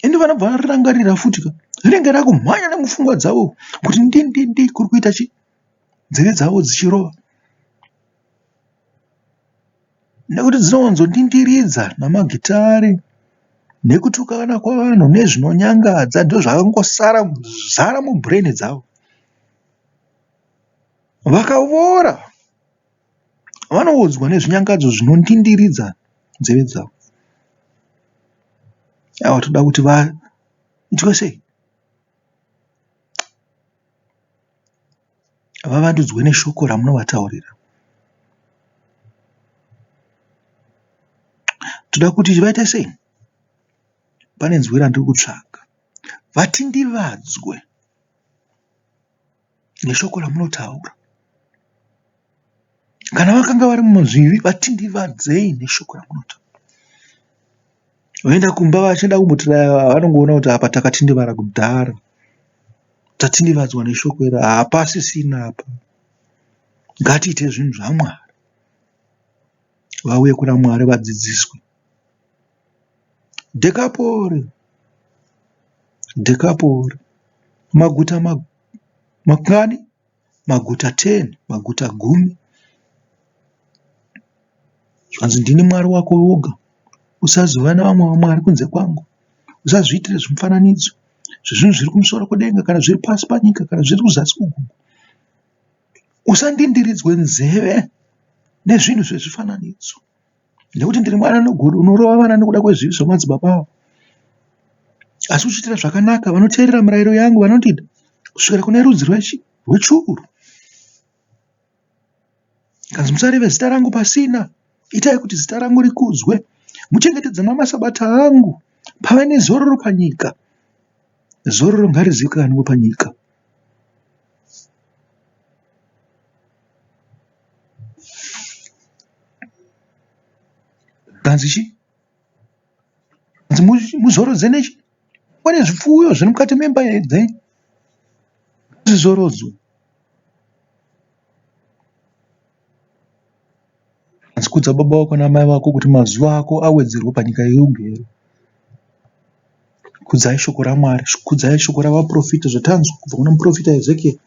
Ende vanobva varirangarira futi ka. Rinenge rakumhanya nemupfungwa dzavo kuti ndi ndi ndi kuri kuita chi nzeve dzavo dzichirova. Nekuti dzinowanzondindiridza namagitare nekutukana kwavanhu nezvinonyangadza ndozvakangosara zara mubrain dzavo. Vakavora vanoudzwa nezvinyangadzo zvinondindiridza nzeve dzavo. Aiwa toda kuti vaitwe sei? Vavandudzwe neshoko ramunovataurira. Toda kuti vaite sei? Pane nzwi randiri kutsvaga. Vatindivadzwe neshoko ramunotaura. Kana vakanga vari muzvivi vatindivadzei neshoko ramunotaura. Voenda kumba vachida kumbotiraya vanongoona kuti apa takatindivara kudhara. Tatindivadzwa neshoko iri hapasisina apa. Ngatiite zvinhu zvaMwari. Vauye kuna Mwari vadzidziswe. Dhekapori, Dhekapori, maguta mangani? Maguta 10, maguta gumi. Zvikanzi ndini Mwari wako woga, usazova nevamwe vamwari kunze kwangu, usazviitire zvimufananidzo zvezvinhu zviri kumusoro kudenga kana zviri pasi panyika kana zviri kuzasi kugungwa. Usandindiridzwe nzeve nezvinhu zvezvifananidzo. Nekuti ndiri Mwari anogodo unorova vana nekuda kwezvivi zvamadzibaba avo. Asi uchiitira zvakanaka vanoteerera mirayiro yangu vanondida kusvikira kune rudzi rwechuru. Kanzi musareve zita rangu pasina. Itai kuti zita rangu rikudzwe. Muchengetedze namasabata angu. Pave nezororo panyika. Zororo ngarizivikanwe panyika. Kanzi chii? Kanzi muzorodze nechi? Pane zvipfuyo zviri mukati memba dzenyu ngazvizorodzwe. Kanzi kudza baba vako namai vako kuti mazuva ako awedzerwe panyika yeugere. Kudzai shoko raMwari, kudzai shoko ravaprofita zvatanzwa kubva kuna muprofita Ezekiel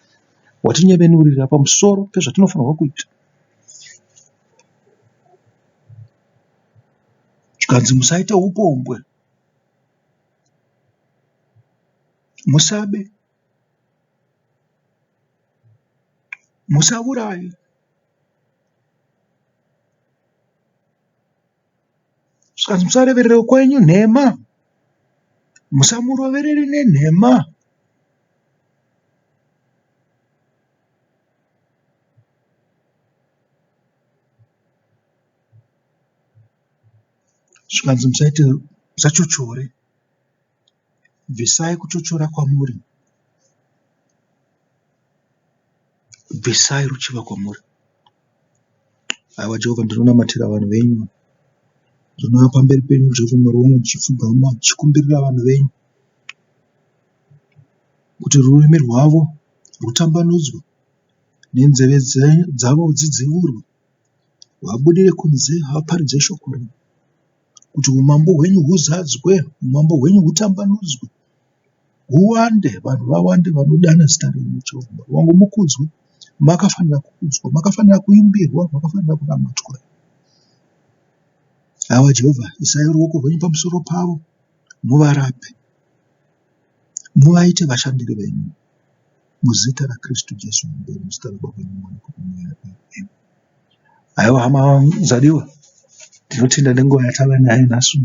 watinyevenurira pamusoro pezvatinofanirwa kuita. Zvikanzi musaite upombwe, musabe, musauraye. Zvikanzi musareverere kwenyu nhema, musamuroverere nenhema. Zvikanzi musaite musachochore, bvisai kuchochora kwamuri, bvisai ruchiva kwamuri. Haiwa Jehovha ndinonamatira vanhu venyu, ndinouya pamberi penyu Jehovha Mwari wangu ndichipfugama ndichikumbirira vanhu venyu kuti rurimi rwavo rwutambanudzwe nenzeve dzavo dzidziurwe vabudire kunze vaparidze shoko renyu kuti umambo hwenyu huzadzwe, umambo hwenyu hutambanudzwe huwande, vanhu vawande vanodana zita renyu Jehovha Mwari wangu mukudzwe. Makafanira kukudzwa, makafanira kuimbirwa, makafanira kunamatwa. Haiwa Jehovha, isai ruoko rwenyu pamusoro pavo muvarape. Muvaite vashandiri venyu. Muzita raKristu Jesu mberi muzita raBaba neMwanakomana neMweya. Amen. Haiwa hama dzadiwa, tinotenda nenguva yatava nayo nhasi.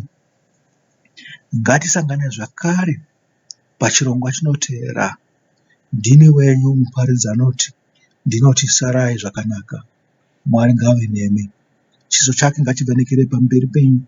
Ngatisangane zvakare pachirongwa chinoteera. Ndini wenyu muparidzi anoti, ndinoti sarai zvakanaka. Mwari ngaave nemi. Chiso chake ngachivhenekere pamberi penyu.